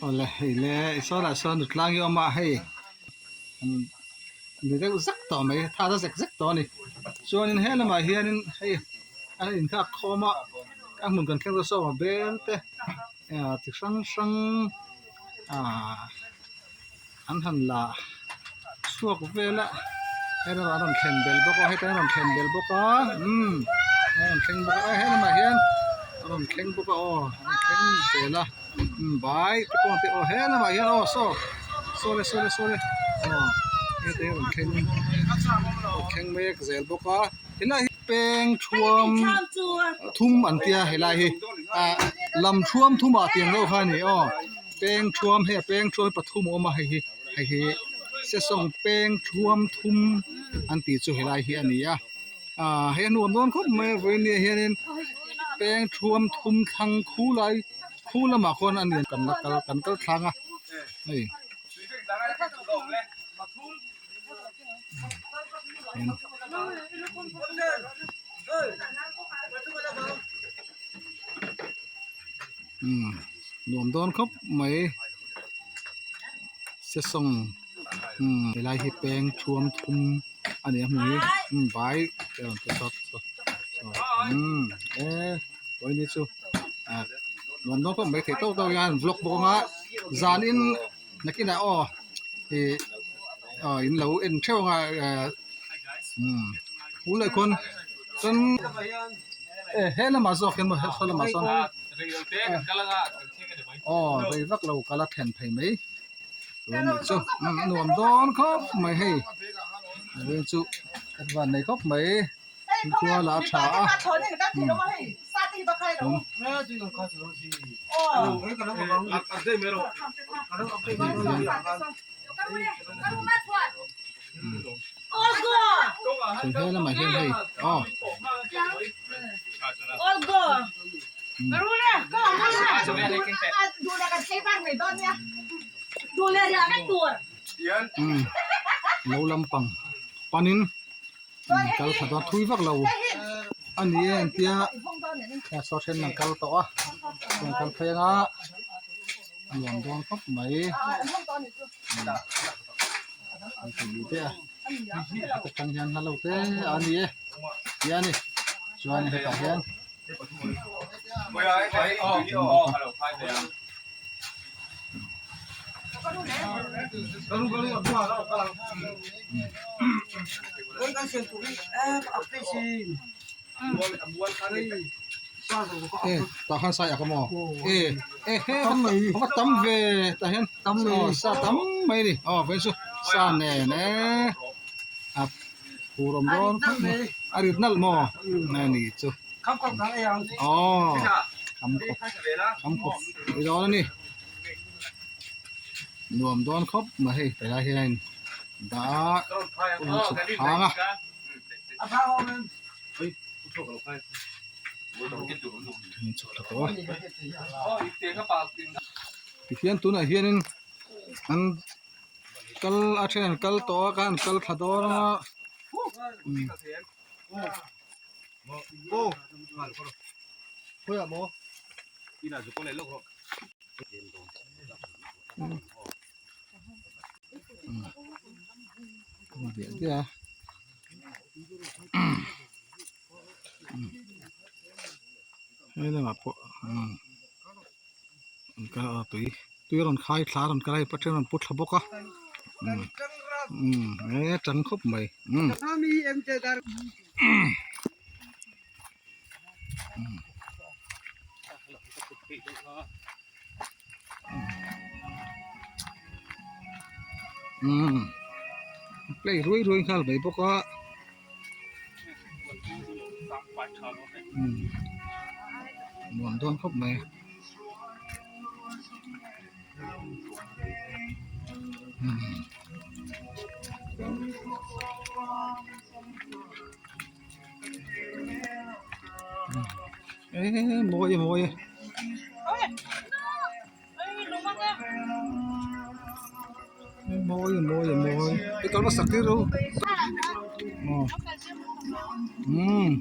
Awle hei le i sawnah sawn nutlang hi a awm a hei ni deuh zek tawh mai tha ta zek zek tawh a ni chuanin he lamah hianin hei a inkhak khawm a a hmun kan thleng saw a bel te ah chi hrang hrang ah an han la chhuak vel a hei lamah an rawn thlen belh bawk a hetah hian an rawn thlen belh bawk a umm an rawn thleng bawk a he lamah hian a rawn thleng bawk a aw an rawn thleng zel a umm bai te pawh te aw he lamah hian aw saw saw le saw le saw le aw heta hi a rawn thleng rawn thleng mek zel bawk a helai hi peng thuam thum an tia helai hi ah lam thuam thum ah tiang deuh kha a ni aw. Peng thuam hei a peng thuam hi pathum a awm a hei hi hei hi sesawng peng thuam thum an tih chu helai hi a ni a ahh hei a nuam dawn khawp mai a vawiin ni ah hianin peng thuam thum thlang khu lai khu lamah khawn a ni kan la kal kan kal thlang a hei. Umm nuam dawn khawp mai sesawng umm helai hi peng thuam thum a ni a hmuh hi umm vai te rawn ti chhuak umm e pawini chu ah nuam dawn khawp mai thei tawk tawk hian vlog bawk anga zanin nakinah aw ih aw in lo en theuh anga eh umm tunah khawn chuan e he lamah zawk hian maw saw lamah sawn aw rei vak lo kal a thlen phei mai tur a nih chu umm a nuam dawn khawp mai hei vawiin chu kan van nei khawp mai. Khua lah a tha a umm he lamah hian hei aw umm lo lampang panin. Kal khat a thui vak lo a ni e an tia a saw then an kal tawh a an kal phei anga a nuam dawn khawp mai heta tang hian hla lo te a ni e tia a ni chuan hetah hian. E tah khan sai ak a maw e e he a va tam ve tah hian aw sa tam mai a ni aw vawiin chu sa nen e a phur awm dawn khawp mai a rit nalh maw a ni chu aw kham khawp kham khawp ni dawn a ni nuam dawn khawp mai hei ti lai hian dah a a chhuk thang a. Tihian tunah hianin an kal a then an kal tawh a khan an kal thla dawn a. He lamah pawh an kal a tui tui a rawn khai thla a rawn kal a hei pathian a rawn pu thla bawk a umm e tang khawp mai umm. Umm play ruai ruai nghal mai bawk a umm nuam dawn khawp mai. Ê mawi mawi mawi mawi mawi i kal hmasak tir ru aw umm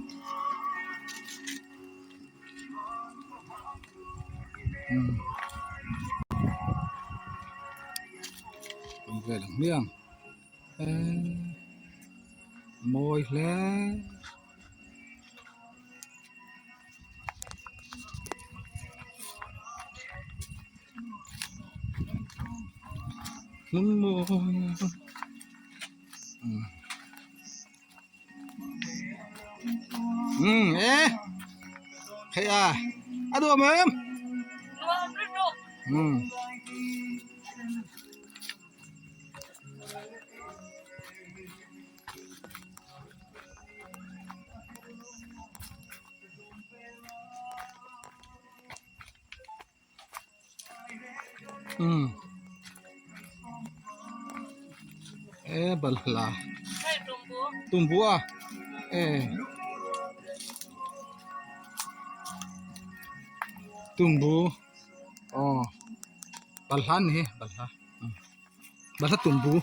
umm. vel ang hmiang eee mawi hle. Umm e hei a a duam em umm. Umm e balhla tumbu a e tumbu aw balhla a ni hi balhla. Balhla tumbu.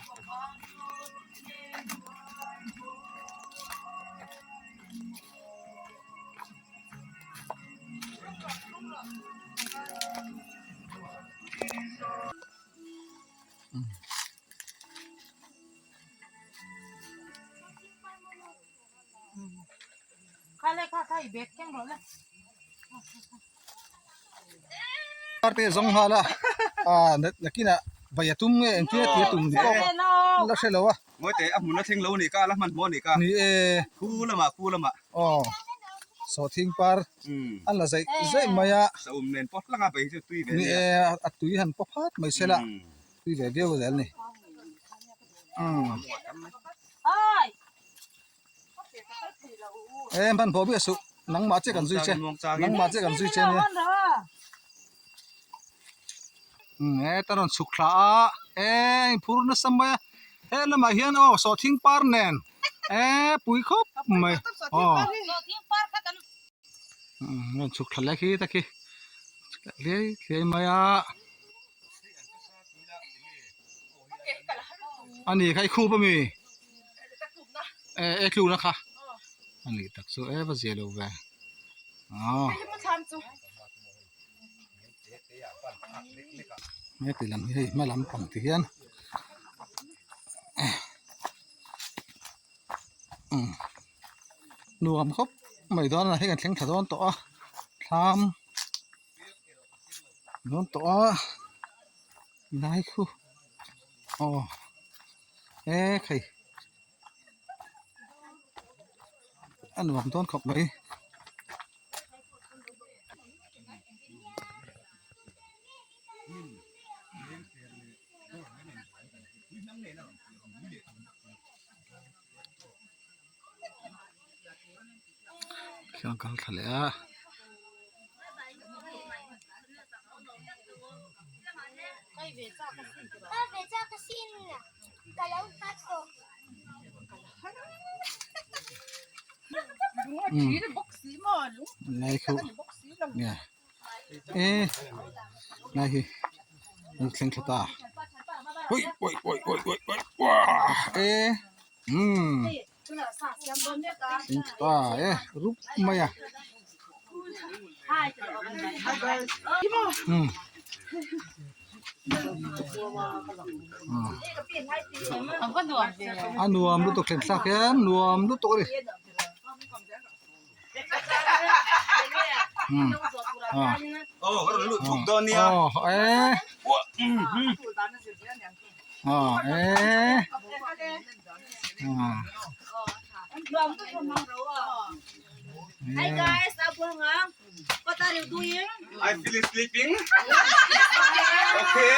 Parte zawng nghal a ah nakinah vai a tum nge engtin a ti a tum ni pawh la hre lo a. Ngawi teh a hmun a thleng lo a nih kha a la hmanhmawh a nih kha. Ni e. Khu lamah khu lamah. Aw sawhthing par a la zaih zaih mai a. Saum nen pawh hlanga bai chu tui ve a nia. Ni e a tui han pawp hat mai se la tui ve viau zel a ni. Umm. E hmanhmawh biak suh nangmah chiah kan zui che nangmah chiah kan zui che ania umm heta rawn chhuk thla a e phur nasa mai a he lamah hian aw sawhthing par nen e pui khawp mai aw umm rawn chhuk thla leh khi ta khi hliai hliai mai a. A ni kha i khup ami e tlukna kha a nih tak chu e va zia lo ve aw heti lam hi hei hma lam pang ti hian umm nuam khawp mai dawn a hei kan thleng thla dawn tawh a thlam. Dawn tawh a lai khu aw e khai a nuam dawn khawp mai. Khian kal thla leh a. Lai khu nge e lai hi an thleng thla ta ui ui ui ui ui ui e umm. Ta e rup mai a umm a nuam lutuk thlen thlak hian nuam lutuk a ni umm aw aw e aw e aw. Hi guys, Abuanga. What are you doing? I feel sleeping. Okay.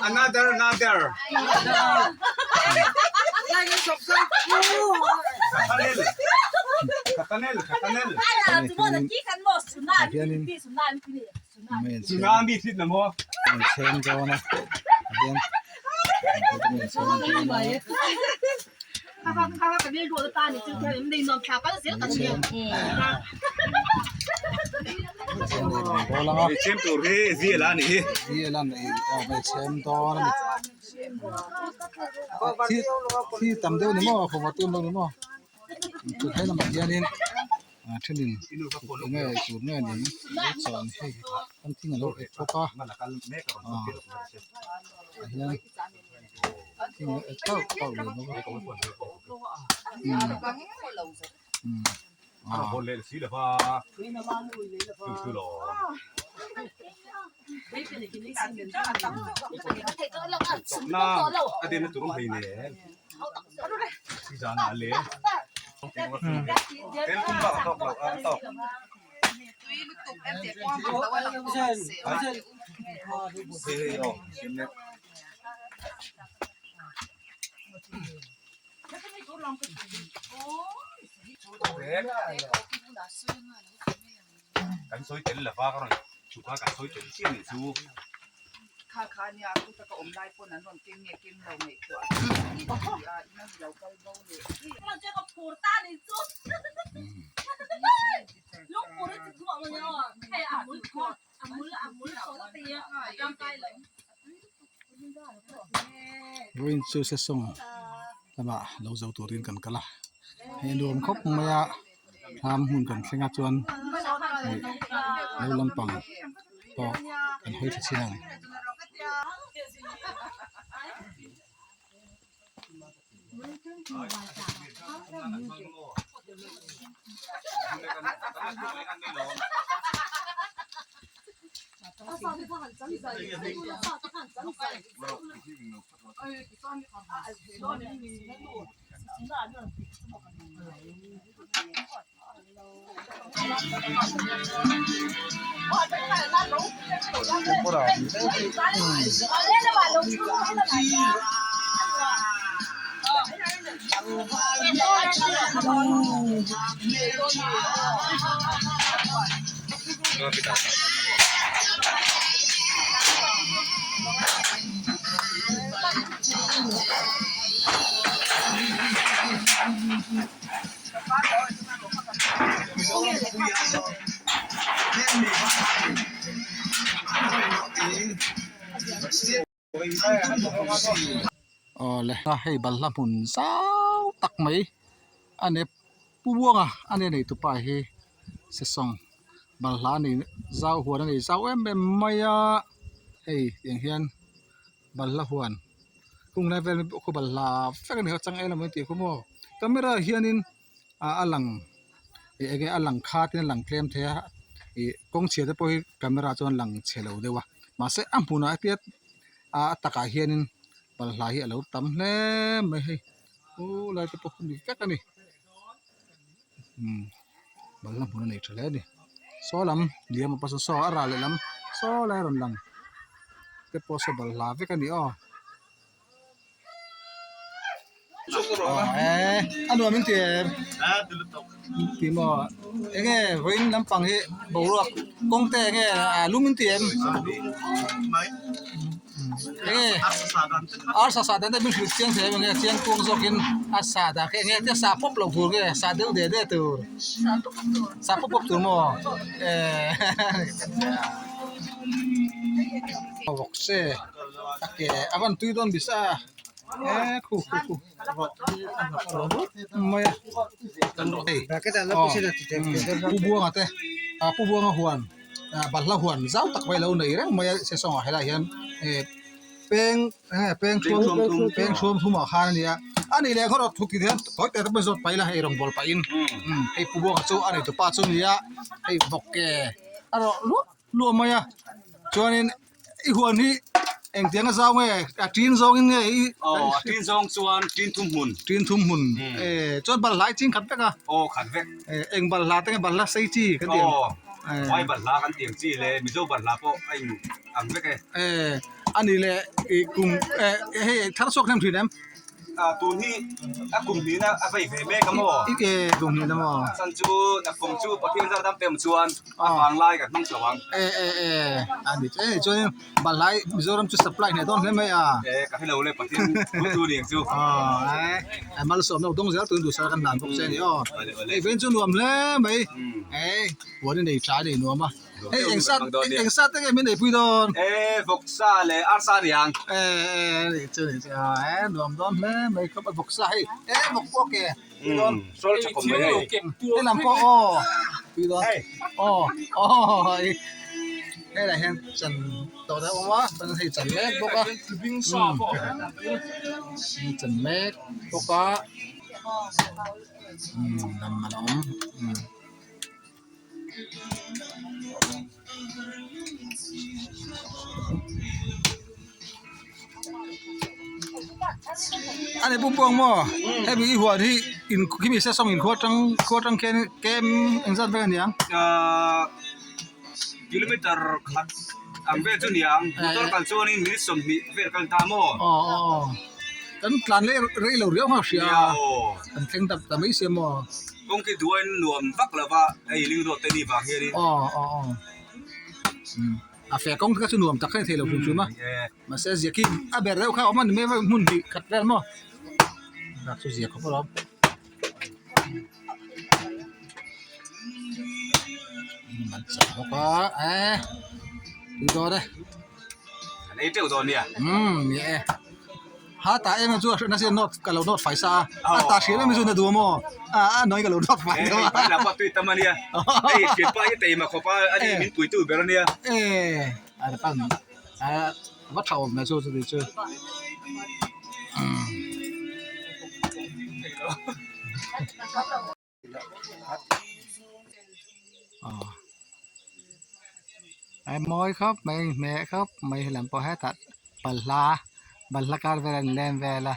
Another, another. Katanel. Katanel, katanel. Tsunami thit na maw? Chhem dawn a hian chhem dawn a. Chhem tur hi zial a nih hi. Zial a nih hi chhem dawn a ni. Thi tam deuh ni maw khawva tum lo ni maw. Chu he lamah hianin a thenin enge tur nge ni chuan hei something a lo ek bawk a ah hian. thing kauh kauh ve bawk a Kan sawi tel lova ka rawn chhuk a, kan sawi tel chiah anih chu. Vawiin chu sesawng lamah lo zo turin kan kal a hei nuam khawp mai a thlam hmun kan thleng a chuan ih lo lampang pawh kan hawi tha chin ang. Awle hei balhla hmun zau tak mai a ni pu buanga a ni nei tupa hi sesawng balhla a nei zau huan a nei zau em em mai a hei tiang hian balhla huan hung lai vel pawh khu balhla vek a ni a changel emaw tih khu maw camera hianin ah a lang ih enge a lang khat in a lang tlem thei a ih kawng chhia te pawh hi camera chuan lang chhe lo deuh a mahse a hmunah hian a takah hianin balhla hi a lo tam hle mai hei u lai te pawh khu ni vek a ni umm balhla hmun a nei tha hle a ni saw lam liam a pasal saw a ral leh lam saw lai a rawn lang te pawh saw balhla vek a ni aw. A nuam in ti em ti maw enge vawiin lampang hi boruak kawng te enge a lum in ti em enge arsa sa dan te min hrilh chiang thei em enge chiang kuang zawkin a sa dan kha enge tia sa pawp lo tur nge sa deuh de de tur sa pawp pawp tur maw eh vawk se. A ke a van tui dawn bisa e khu khu khu mai a hei aw pu buanga te ah pu buanga huan ah balhla huan zau tak mai a lo nei reng mai a sesawngah helaiah hian eh peng enge peng thuam peng thuam thumah khan a nia a nih leh khaw rawh thuk tih hian tawi te pawh zawt paih ila hei rawngbâwl pahin hei pu buanga chu a neitupa chu a ni a hei vawk ke a rawh luah luah mai a chuanin. I huan hi engtiang a zau nge a tin zawngin nge i Aw a tin zawng chuan tin thum hmun. Tin thum hmun e chuan balhla i ching khat vek a. Aw khat vek. E eng balhla te nge balhla sei chi kan tih ang. Aw vai balhla kan tih ang chi le Mizo balhla pawh a in ang vek e. E a nih leh i kum e hei thar chhuak hnem thin em? Ah tun hi a kum hnihna a vei ve mek a maw? E kum hnihna maw? Chan chu na kum chu Pathian zar dam pem chuan a vang lai kan hmang chho ang. E e e a ni e chuanin Balhai Mizoram chu supply hneh dawn hle mai a. E ka hrelo le Pathian thu chu ni ang chu. Aw e malsawmna dawng zel turin duhsar kan hlan bawk che a ni aw. Hei vein chu nuam hle mai e huan i nei tha a nei nuam a. Hei eng sat eng sat te nge min neipui dawn? E vawksa leh arsa a ni ang. E e ni chu ni chu e nuam dawn hle mai khawp a vawksa hei e vawk pawh ke tui dawn. Sawl tha khawp mai hei. He lam pawh aw tui dawn aw aw hei helaiah hian chan. Dawr a awm a chuan hei chan mek bawk a umm chan mek bawk a umm lam a la awm umm. A ni pum pawh ang maw hemi i huan hi in khimi se sawng inkhua atang khua atang khian kem engzat vel a ni ang. Kilometer khat ang vel chu niang motor kal chuanin minute 20 vel kal ta maw? Aw aw aw kan tlan leh rei lo riau nghak hria a kan thleng tak ta mai sia maw? Kawng khi duain nuam vak lo va hei ling road te ni vang hianin. Aw aw aw a fe kawng kha chu nuam tak kha ni thei lo hrim hrim a mahse zia khi a ber deuh kha a awm a ni mai hmun hnih khat vel maw dak chu zia khawp alawm. An chak bawk a eh tui dawn e an ei teuh dawn nia umm ni e ha tah em chu a hriatna se note ka lo note fai sa a a tah hriat em chu na duh maw a a nawi ka lo note fai deuh a hei pa tui tam ania hei hriat pa hi teima khawp a ani min pui tu ber ania eh a pan a va tha awm ve chu chuti chu. Ai mawi khawp mai hmeh khawp mai helam pawh hetah balhla balhla kar vel a in lem vel a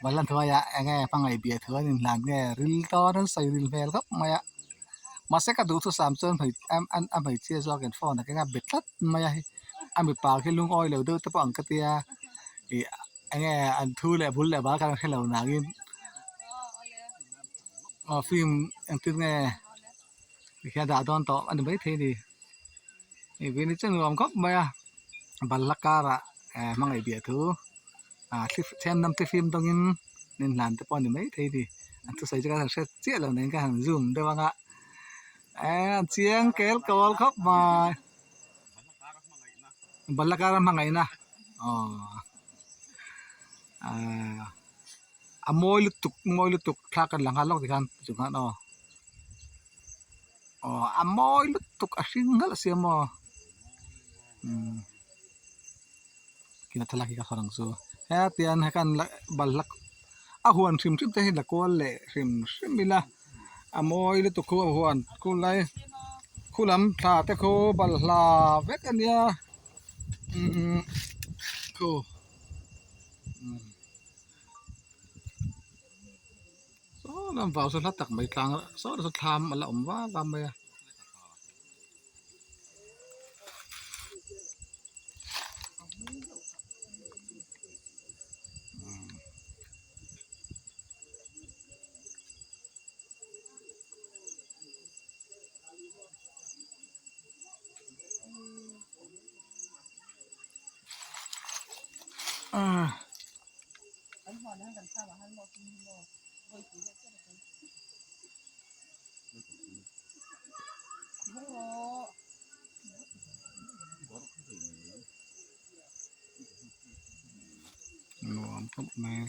balhla hnuaiah eng nge hmangaih biah thu an inhlan nge ril dawn an sawi ril hmel khawp mai a mahse ka duhthusam chuan a hmeichhia zawkin phone a keng a be tlat mai a a mipa khi lungawi lo deuh te pawh ang ka tia ih eng nge an thu leh bul leh bal kha an hre lo nangin aw film engtin nge tikhian dah dawn tawh a ni maithei a ni hei ve ni chu nuam khawp mai a balhla karah eh hmangaih biah thu ah thli then lam thli fim dawngin min hlan te pawh a ni maithei a ni an thusawi chu ka han hre chiah lo nen ka han zoom deuh ang a eh an chiang kel kawl khawp mai. Balhla kara hmangaihna aw ahh a mawi lutuk mawi lutuk thla kan la nghal lawk tikhan chu khan aw aw a mawi lutuk a hring nghalh sia maw umm kina thlalak hi ka sawn ang chu hetiang hian balhla a huan hrim hrim te hi la kual leh hrim hrim ila. A mawi lutuk khu a huan khu lai khu lam thla te khu balhla vek a nia umm khu umm saw lam vau saw hla tak mai tlang saw saw thlam a la awm va va mai a. Nuam khawp mai.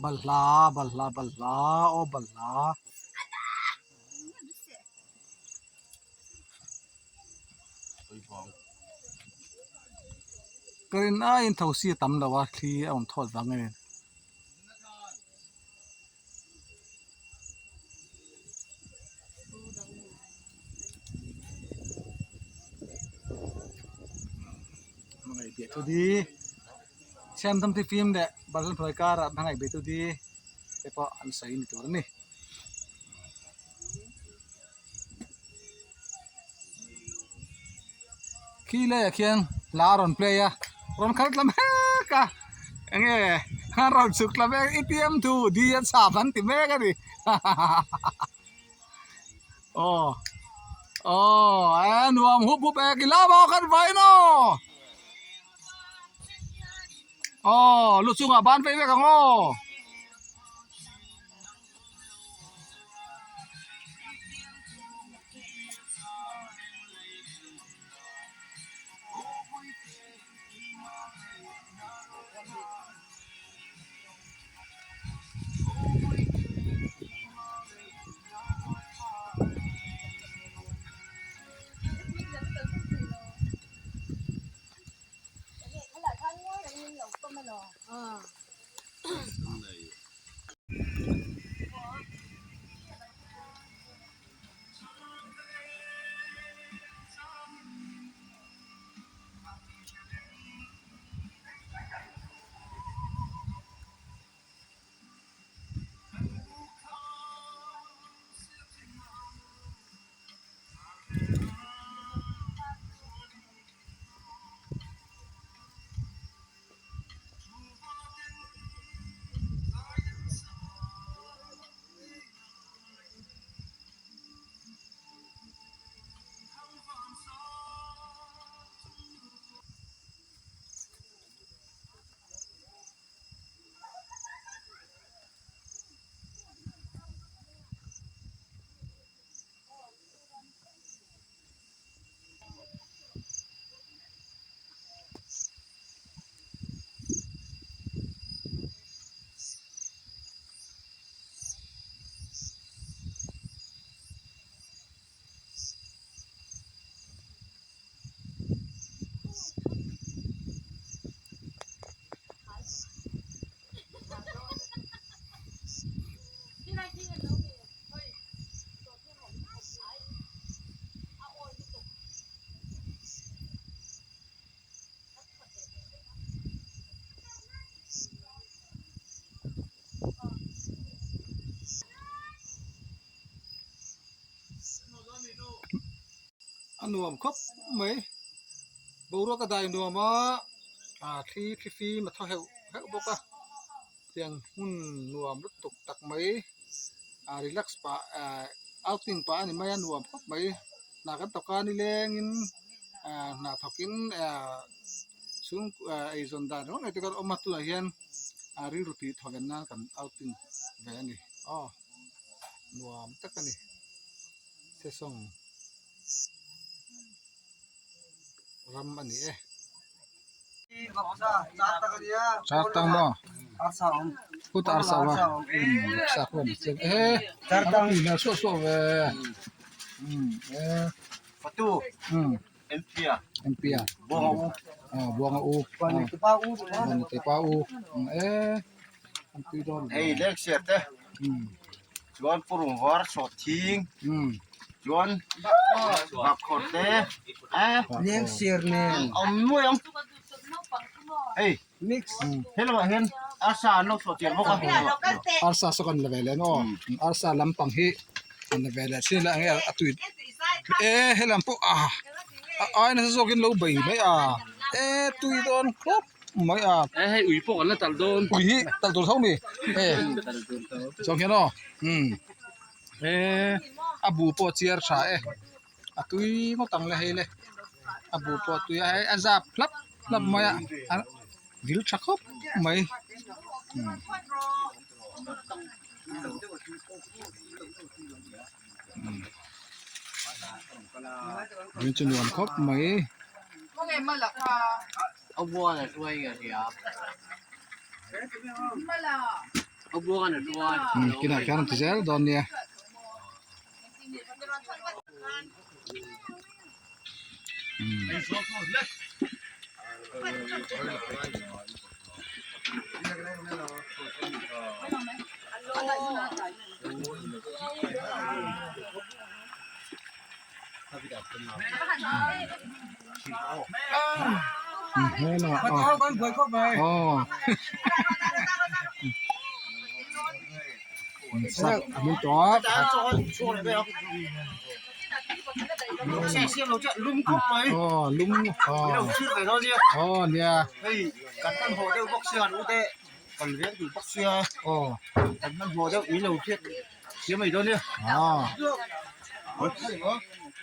Balhla balhla balhla aw balhla. Ka rin aiin thosi a tam lo a thli a awm thawt vang a ni. Hmangaih biah thu di Siamtham te fim leh Balhla hnuai karah hmangaih biah thu di te pawh an sawi ni tur a ni. Khi laiah khian hla a rawn play a rawn kal tla mek a enge a rawn chhuk tla mek i tiam thu di a chhap an ti mek a ni hahaha aw. Aw e nuam hup hup e kilama aw khan vain aw. Aw lu chungah ban vei vek ang aw. A nuam khawp mai boruak a dai nuam a ah thli thli fim a thaw heuh heuh bawk a tiang hmun nuam lutuk tak mai ah relax pah ah outing pah a ni mai a nuam khawp mai hna kan thawk a nilengin ah hna thawkin ah chhung ah eizawn dan ringawt mai te kan awm a tunah hian ah rilru tih thawven nan kan outing ve a ni aw nuam tak a ni sesawng ram a ni e. Char tang maw put arsa va sa pawh ni chiang e a tui hmel suah suah ve e Patu Empia Empia Buanga u Buanga u Vanite pa u e an tui dawn hei leng siar te chuan purung var sawt thing chuan bakkhawr te leng siar nen awm nuai ang hei mix he lamah hian arsa an lo sawh tir bawk a arsa saw kan la ve leh maw arsa lampang hi an la ve leh thin a enge a tui e helam pawh a a ai nasa zawkin lo bei mai a e tui dawn khawp mai a e hei ui pawh kan la talh dawn ui hi talh tur tho mi e chuang hian aw e a bu pawh a chiar tha e a tui ngawt ang le hei le a bu pawh a tui a hei a zap hlap hlap mai a a dil tha khawp mai. Rin chu nuam khawp mai. Kinah khian an ti zel dawn nia.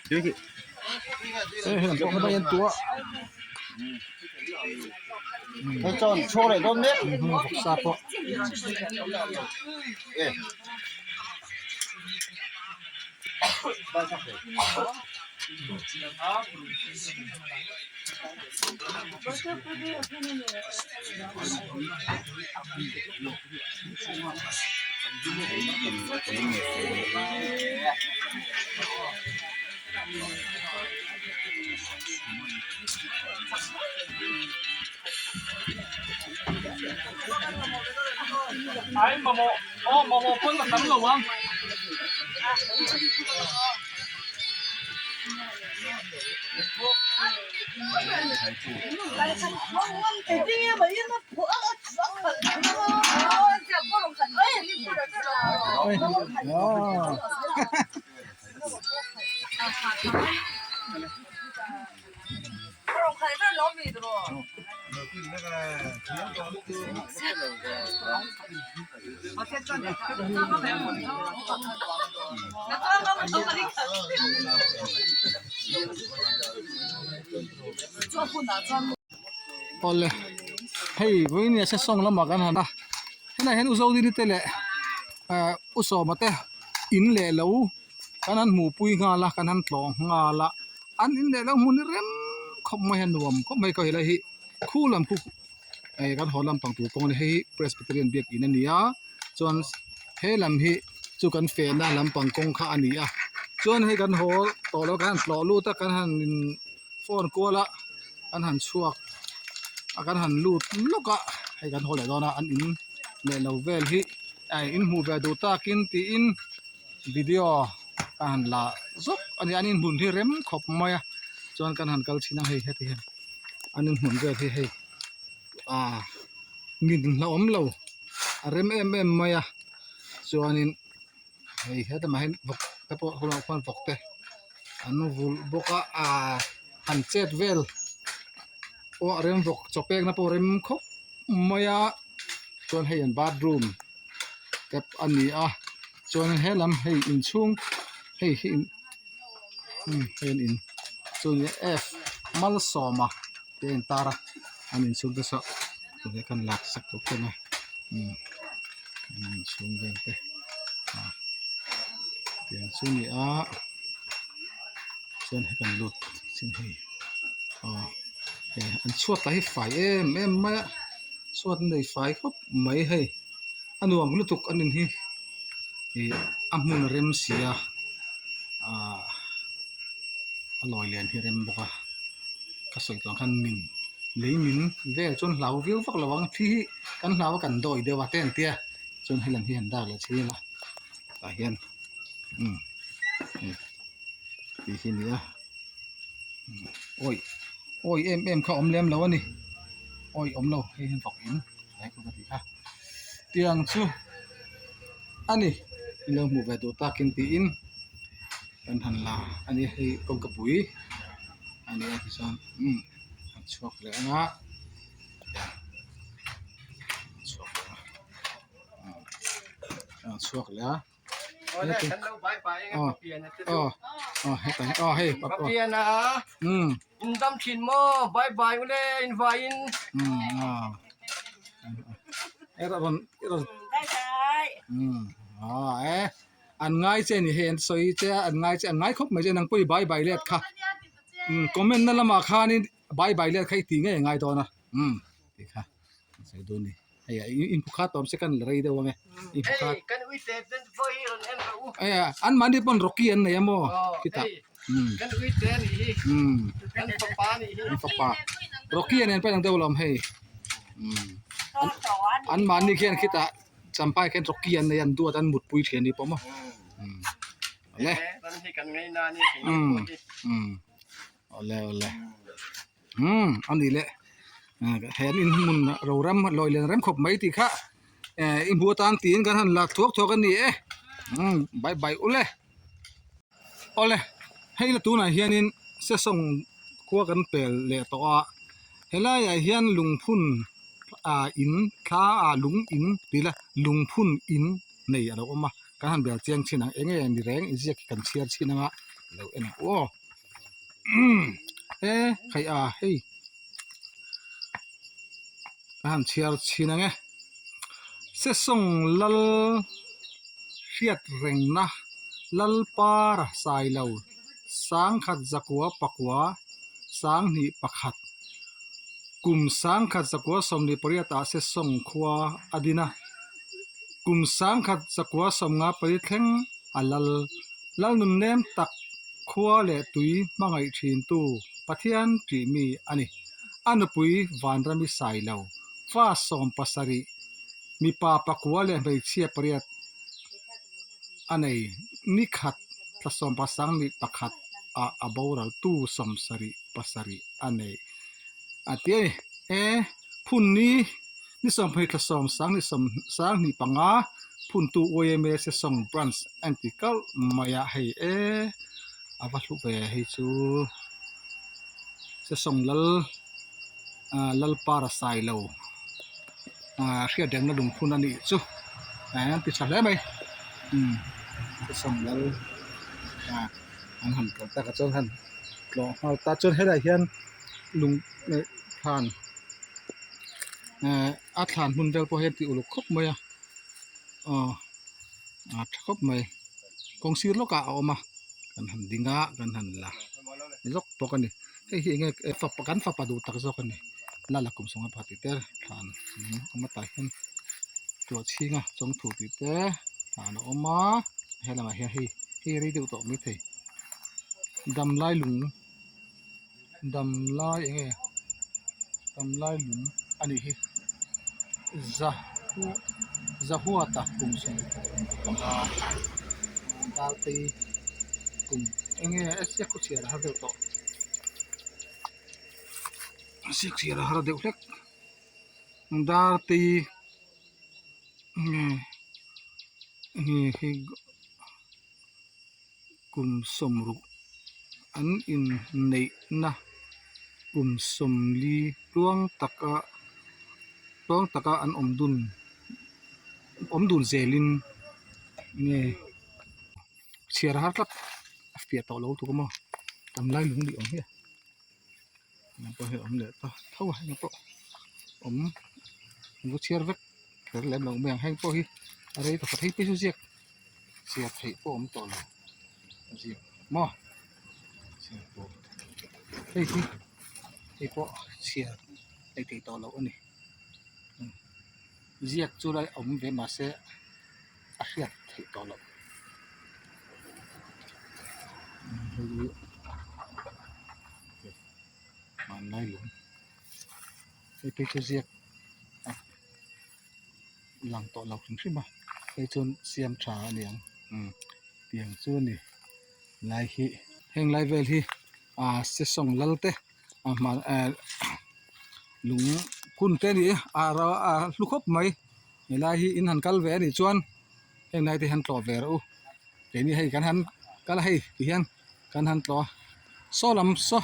Hei helam pawh kha hian tua Hei chuan chhuak leh dawn mek. Vawksa pawh. Awle hei vawiin ah sesawng lamah kan han a helaiah hian u Zodini te leh ah u Sawma te in leh lo kan han hmuhpui nghal a kan han tlawh nghal a an in leh lo hmun hi rem khawp mai a nuam khawp mai ka helai hi khu lam khu hei kan haw lampang tur kawng a ni hei hi Presbyterian biakin a ni a chuan he lam hi chu kan fehna lampang kawng kha a ni a chuan hei kan haw tawh lo kan han tlawh lut a kan han in phone kual a kan han chhuak a kan han lut lawk a hei kan haw leh dawn a an in leh lo vel hi a in hmuh ve duh takin tiin video ka han la zawk a ni an inhmun hi rem khawp mai a chuan kan han kal chhin a hei heti hian an inhmun vel hi hei ah min hlauhawm lo a rem em em mai a chuanin hei hetlaiah hian vawk te pawh hunah khuan vawk te an vulh bawk a ah han chet vel pawh a rem vawk chaw pekna pawh a rem khawp mai a chuan hei an bathroom tep a ni a chuan helam hei inchhung hei hi umm hei an in chu ni f malsawma tih a intar a an inchhung te saw tih khan lak sak tur te a umm an inchhung vel te ah tiang chu a ni a chuan hei kan lut chin hei aw hei an chhuat lah hi fai em em mai a. Chhuat an nei fai khawp mai hei a nuam lutuk a nin hi ih a hmun a rem si a ahh a lawi lian hi a rem bawk a ka sawi tawh ang khan min lei min vel chuan hlau viau vak lo ang thi hi kan hlau a kan dawi deuh a te an tia chuan helam hi an dak leh thin a tah hian umm hei tih hi a ni a awi awi em em kha awm lem lo a ni awi awm lo hei hi vawk in tlai kawt a tih kha tiang chu a ni in lo hmuh ve duh takin tiin kan han la a ni hei kawngka pui a ni a tichuan umm an chhuak leh ang a chhuak leh ang a an chhuak leh a. In dam thin maw bye bye ule in vai in. An ngai che ni hei an sawi che a an ngai che an ngai khawp mai che nang pawh i bye bye let kha comment na lamah khanin bye bye let kha i tih ngei a ngai dawn a tih kha an sawi dawn a ni. Hei a in phukhat awm se kan la rei deuh ang e. In phukhat. Hei kan ui te ten pawh hi rawn en rawh u. Hei a an mahni pawn Rocky an nei a maw khitah. Kan ui te nih hi. Kan fapa nih hi. Kan fapa. Rocky a nen pawh inang deuh alawm hei. An mahni khian khitah Champhai khian Rocky an nei a an duat an mutpui thian ni pawh maw. Awle. Ran hi kan ngaina a ni. Awle awle. Umm a ni le he an inhmun ro ram lawi lian rem khawp mai tih kha eh i hmu atan tiin kan han lak thuak thuak a ni e umm bye bye ule awle hei la tunah hianin sesawng khua kan pel leh tawh a helaiah hian lungphun ah in thla ah lung in tih ila lungphun in nei a lo awm a kan han bel chiang chin ang eng nge ni reng inziak hi kan chhiar chin anga. Lo en ang aw e khai a hei ka han chhiar chhin ang e Sesawng lal hriat rengna Lalpara Sailo sangkhat zakua pakua sanghnih pakhat kum sangkhat zakua sawmhnih pariat ah Sesawng khua a din a kum sangkhat zakua sawmnga pali thleng a lal. Lalnunnem tak khua leh tui hmangaih thintu Pathian tih mi a ni. A nupui Vanrami Sailo, fa 70, mipa pakua leh hmeichhia pariat a nei. Ni khat thla 71 ah a boral tu 77 a nei a ti a ni. E phun ni Ni 20 thla sawm sang ni sawm sang hnih panga phuntu YMA Sesawng Branch a inti kalh mai a hei e a va hlu ve hei chu Sesawng lal ah Lalpara Sailo ah hriatrengna lungphun a nih chu eh an ti tha hle mai umm Sesawng lal ah an han tlawh tak ah chuan han tlawh nghal ta chuan helaiah hian lung eh thlan. Eh a thlan hmun vel pawh hian tih uluk khawp mai a aw a tha khawp mai kawng sir lawkah a awm a kan han ding a kan han la zawk bawk a ni hei hi enge fapa kan fapa duh tak zawk a ni lala kum sawm a pakhat tih te thlan a awm a tah hian tuah chhing a chawngthu tih te thlan a awm a helamah hian hei hei rei deuh tawh maithei damlai lung. Damlai eng nge damlai lung a nih hi Zahuata kum 15 Dartei kum eng nge a siak khaw chhiar a har deuh tawh a siak chhiar a har deuh hlek Dartei eng nge eng nge hei. Kum 60 an inneihna kum 40 tluang taka tluang taka an awm dun awm dun zelin nge chhiar har tlat a fiah tawh lo tuk a maw tam lai lung lih awm hi a eng pawh hi a awm leh ta tho a eng pawh awm an chhiar vek kher lem lo mai ang heng pawh hi a rei tawh phei chu ziak. Chhiar theih pawh awm tawh lo a ziak maw chhiar tur hei hi hei pawh chhiar theih theih tawh loh a ni ziak chu lai awm ve mahse a hriat theih tawh loh hmanlai lung hei phei chu ziak a. Lang tawh lo hrim hrim a hei chuan siam tha a ni ang umm tiang chu a ni lai hi heng lai vel hi ah sesawng lal te a hman eh lung hun te a ni a a hlu khawp mai helai hi in han kal ve a nih chuan heng lai te hian tlawh ve rawh u keini hei kan han kal a hei ti hian kan han tlawh a saw lam saw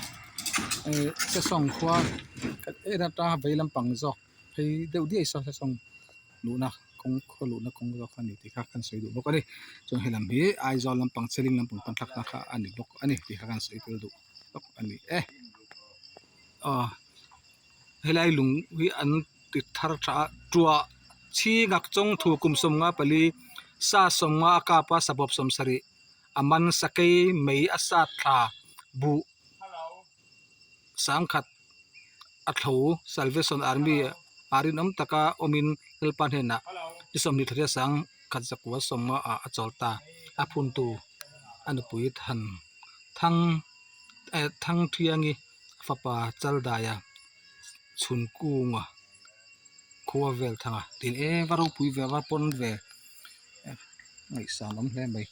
eh sesawng khua en atanga vei lampang zawk. Phei deuh diai saw sesawng luhna kawng khaw luhna kawng zawk a ni tih kha kan sawi duh bawk a ni chuan helam hi Aizawl lampang Seling lampang pan thlakna kha a ni bawk a ni tih kha kan sawi tel duh bawk a ni e aw helai lung hi an ti thar tha a tuah chhingak chawng thu kum 54 sa 50 a kap a sabawp 70 a man sakei mei a sat thla buh 10,000. A thlo Salvation Army ah rinawm taka awmin Lalpa hnenah ni 20 thla sang khat zakua 50 ah a chawl ta. A phuntu a nupui than thang eh Thangthiangi a fapa Chaldaia Chhunkunga khua vel thanga tin e va ropui ve va pawn ve ngaihsan awm hle mai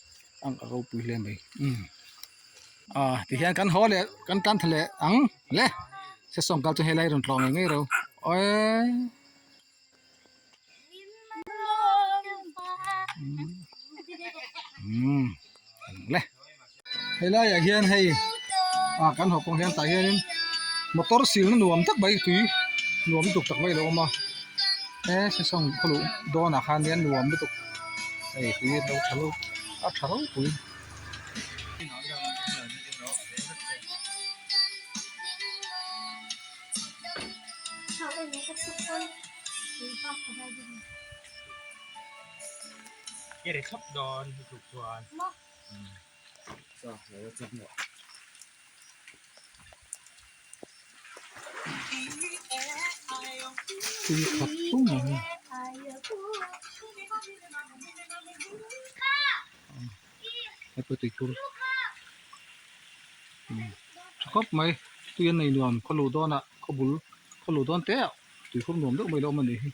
ang a ropui hle mai umm. Ah tihian kan haw leh kan tan tha leh ang le sesawng kal chu helai rawn tlawh ngei ngei ro awi umm le helai ah hian hei ah kan haw kawng hian tah hianin motor silna nuam tak mai tui nuam lutuk tak mai a lo awm a he sesawng khaw luh dawnah khan hian nuam lutuk hei tui a lo tha lo a tha ropui. Tui khat pum mai hei pawh tui thur tha khawp mai tui a nei nuam khaw luh dawnah khaw bul khaw luh dawn te ah tui khur nuam deuh mai lo awm a nih hi.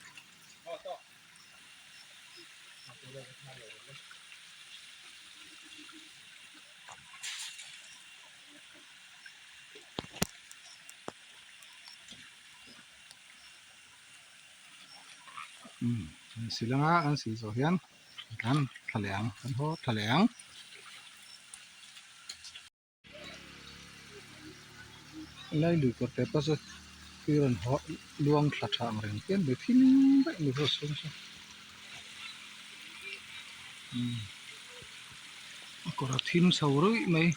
An sil anga an sil zawh hian kan thla leh ang kan haw thla leh ang. Helai lui kawr te pawh chu tui rawn haw luang thla tha ang reng pian mai thim daih mai pawh a chhung chu a kawr a thim chho ruih mai.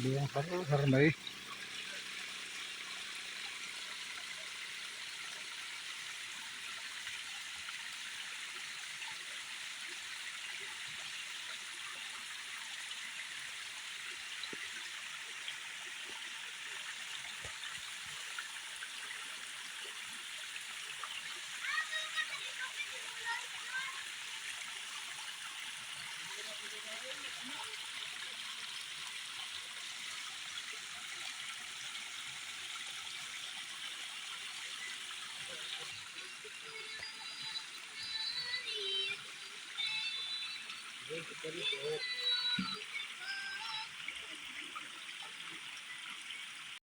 Luang har har mai.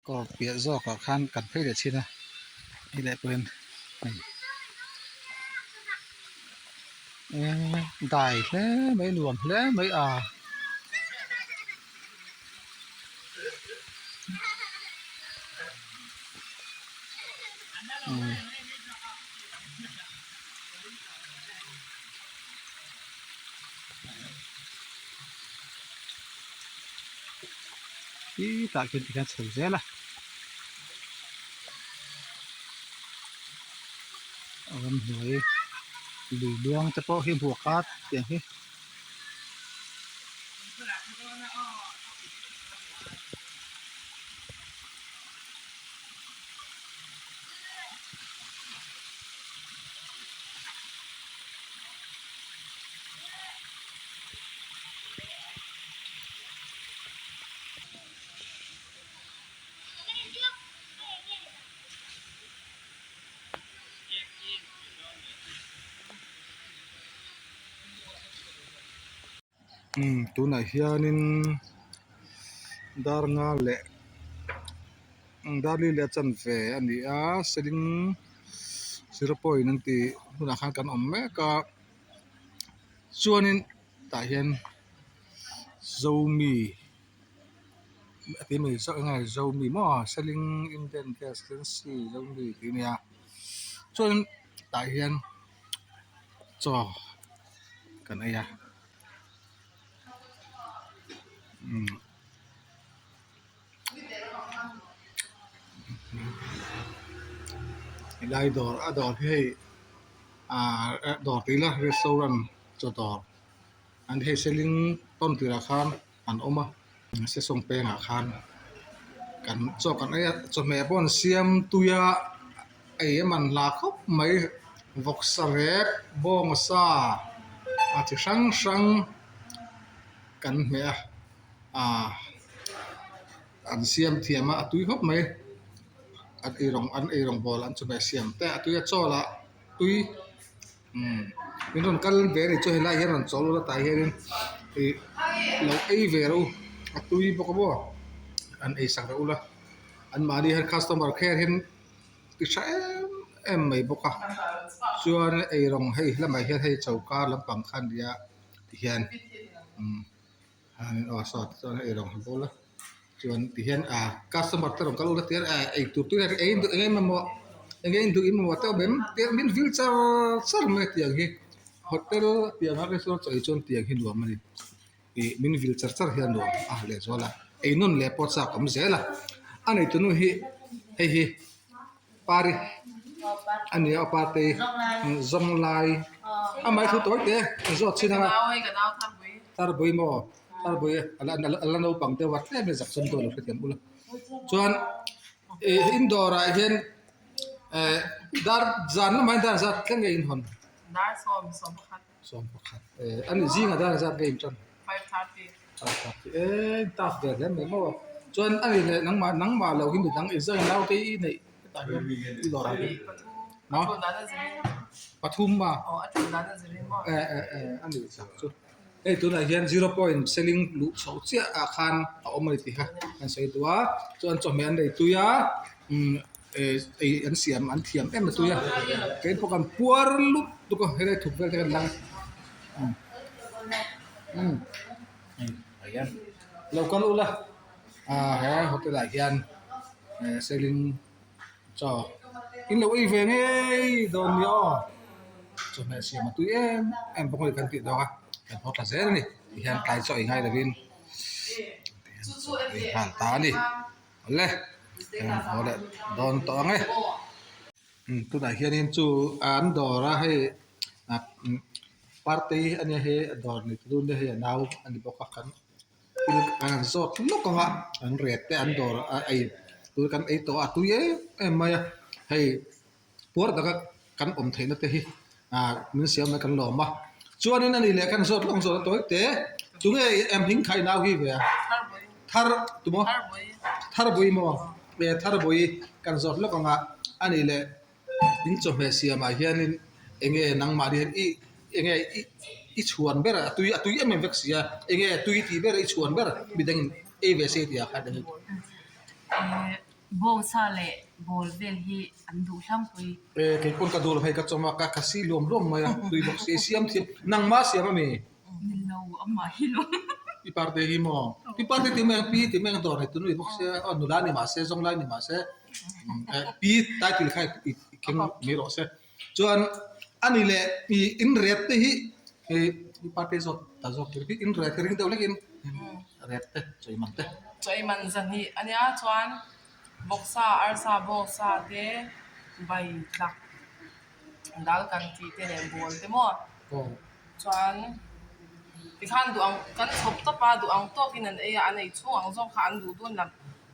Kawr piah zawkah khan kan phei leh chin a hei leh pawhin hei eee dai hle mai nuam hle mai a. Khi tah khian tikhian chho zel a a ramhnuai lui luang te pawh hi hmuh a tiang hi. Tunah hianin dar nga leh darli leh a chanve a ni a seling zero point an tih hunah khan kan awm mek a chuanin tah hian zomi a ti mai zawk enge zomi maw seling indian gas agency zomi tih a nia chuanin tah hian chaw kan ei a umm. Helai dawr a dawr hi hei ahh dawr tih ila restaurant chaw dawr an hei seling tawn tirah khan an awm a sesawng pengah khan kan chaw kan ei a chawhmeh pawh an siam tui a ei a man hla khawp mai vawksa rek bawngsa a chi hrang hrang kan hmeh a ahh an siam thiam a a tui khawp mai an ei rawng an ei rawng bawl an chawhmeh siam te a tui a chaw lah tui umm in rawn kal ve anih chuan helaiah hian rawn chawl ula tah hianin ih lo ei ve rawh u a tui bawk a maw an ei sak reuh ula anmahni hian customer care hian ti tha em em mai bawk a chuan ei rawng hei lamah hian hei choka lampang kha a ni a tihian umm. Aw saw chuan ei rawng bawl a chuan tihian ah customer te rawn kal ula tihian ah eitur tui ei duh eng emaw. Enge in duh in mamawh te awm em? Tiang min vil char char mai a tiang hi hotel piah anga restaurant chaw ei chuan tiang hi nuam a ni. Ih min vil char char hian nuam a leh zual a, ei nawn leh pawh chak awm zel a. A neitu nu hi hei hi pari a ni a parte zawng lai amah hi thu tawi te a zawt chin anga tharbui maw tharbui a la naupang deuh a tlem in zak chawm dawn lo hrethiam ula chuan ih in dawrah hian eh dar zan lamah hian dar zat thleng nge in hawn. 11 eh ani zingah dar zat nge in tan 5:30 5:30 eh tough ve hle mai maw chuan ani leh nangmah nangmah lo hi midang i zai nau te i neih hetah hian i lawr ang maw pathum a eh eh eh ani chak chu hei tunah hian zero point selling luh chhoh chiah ah khan a awm a ni tih kha kan sawi duh a chuan chawhmeh an nei tui a umm eh ei an siam an thiam em a tui a kei pawh kan puar lup tuk a helai thuk vel te kan lang a umm umm lo kal ula ah he hotel ah hian eh selling chaw in lo ei ve ngei dawn nia aw chawhmeh siam a tui em em bawk a ni kan tih dawn a kan haw thla zel a ni tihian tlai chaw ei ngai lovin ei nghal ta a ni. Awle haw leh dawn tawh ang e tunah hianin chu an dawr a hei party a nia hei a dawr nei tu nia hei a nau a ni bawk a kan thil kan han zawt lawk ang a an ret te an dawr a ei tur kan ei tawh a a tui em em mai a hei puar taka kan awm theihna te hi ah min siam mai kan lawm a chuanin ani leh kan zawt lawk zawt a tawi te tunge em hming kha i nau hi ve a thar tumaw thar bui maw e thar bui kan zawt lawk ang a ani leh in chawhmeh siamah hianin enge nangmah hian i enge i i chhuan ber a tui a tui em em vek si a enge tui tih ber i chhuan ber midangin ei ve se tih ah khan enge. Bawngsa leh bawl vel hi an duh hlangpui. E kei pawn ka duh lo hei ka chawm a ka ka si luam luam mai a tui bawk si siam thiam nangmah siam a mi? Ni lo amah hi lo. Pi parte hi maw? Pi parte ti mai ang pi ti mai ang dawr nei tu nui bawk sia aw nula ni mahse zawng lai ni mahse pi title kha i keng mai rawh se. Chuan ani leh i in ret te hi i pi parte zawk ta zawk tur hi in ret hi ring deuh hlekin ret te chawi man te. Chawi man zahnih a nia chuan vawksa arsa bawngsa te bai tlak dal kan tih te leh bawl te maw chuan tikhan duh ang kan chhawp tawp a duh ang tawkin an ei a an ei chhung ang zawng kha an duh dun lam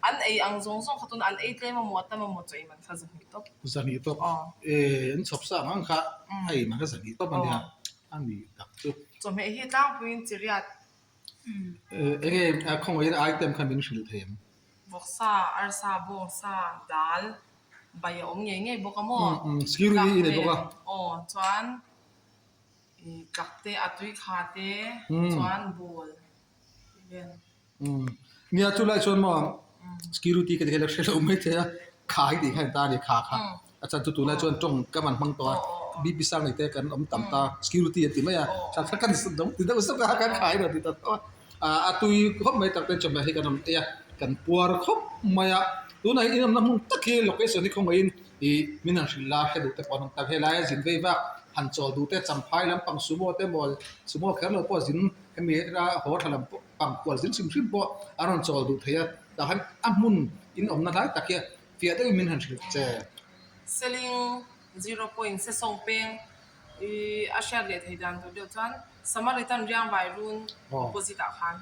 An ei ang zawng zawng kha tuna an ei tlem emaw a tam emaw chaw ei man kha zahnih tawp. Zahnih tawp. Eh an chhawp sa ang ang kha a ei man kha zahnih tawp a nia. A ni tak chu. Chawhmeh hi tlangpuiin chi riat. Eh enge khawngaih in item kha min hrilh thei ang. Vawksa, arsa, bawngsa, dal, bai a awm ngei ngei bawk a maw? Security i nei bawk a. Aw chuan tlak te a tui kha te chuan bawl vel. Nia chulai chuan maw security ka ti kha hre lo mai thei a khai tih kha ta a ni kha kha a chan chu tunlai chuan tawng ka van hmang tawh a bp sang nei te kan awm tam ta security an ti mai a tha kha kan ti deuh zauh a kan khai rawh ti ta tho a a tui khawp mai tak te chawhmeh hi kan rawn ei a kan puar khawp mai a tunah hian inawmna hmun tak hi location hi khawngaihin ih min han hrilh la hre duh te pawh an awm tak helai a zin vei vak han chawl duh te champhai lampang sumo te maw sumo kher lo pawh zin hemi heta haw tha lam pawh pangkual zin hrim hrim pawh a rawn chawl duh thei a tah khan a hmun in awmna lai tak hian fiah deuhin min han hrilh che. Seling zero point se sawng peng i a hriat leh thei dan tur deuh chuan Samaritan riang vai run opposite ah khan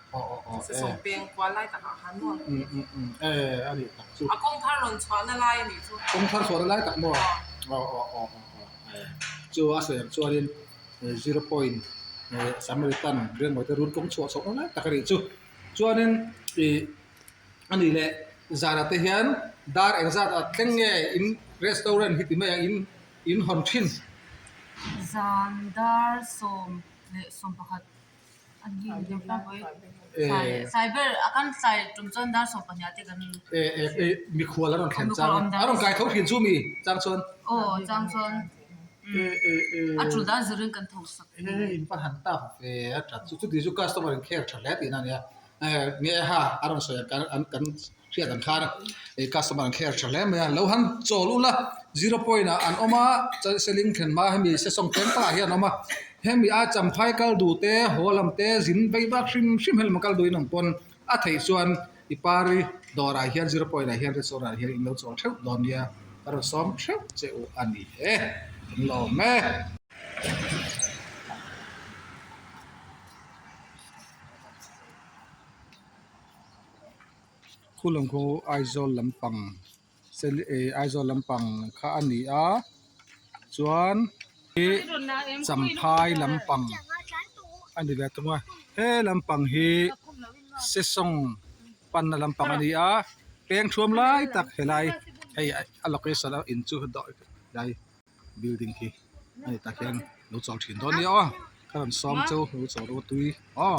se sawng peng kual lai takah khan maw a kawng thar rawn chhuahna lai a nih chu. Kawng thar chhuahna lai tak maw aw aw aw chu a sawi ang chuanin zero point Samaritan Riangmawite run kawng chhuah chhoh lai tak a nih chu. Chuanin ih a nih leh zanah te hian dar engzat ah thleng nge in restaurant hi ti mai ang in in hawn thin. Zan dar 11. Mikhual a rawn thlen chang a rawn kai tho thin chu mi chang chuan in va han tak ve a that chu chuti chu customer in care tha hle tihna a nia nge ha a rawn sawi ang kan kan. Hriat ang khan ih customer an care tha hle mai a, lo han chawl ula zero point ah an awm a seling thlen hma hemi sesawng tlem takah hian an awm a hemi a champhai kal duh te haw lam te zin vei vak hrim hrim helama kal duhin ang pawn a theih chuan i pari dawrah hian zero point ah hian restaurant ah hian in lo chawl theuh dawn nia ka rawn sawm theuh che u a ni e an lawm e. Khulawng khu Aizawl lampang Aizawl lampang kha a ni a chuan ih Champhai lampang a ni ve thung a he lampang hi Sesawng panna lampang a ni a peng thuam lai tak helai hei a location a in chu helai building khi a ni tah hian lo chawl thin dawn nia aw ka rawn sawm chu lo chawl rawh tui aw.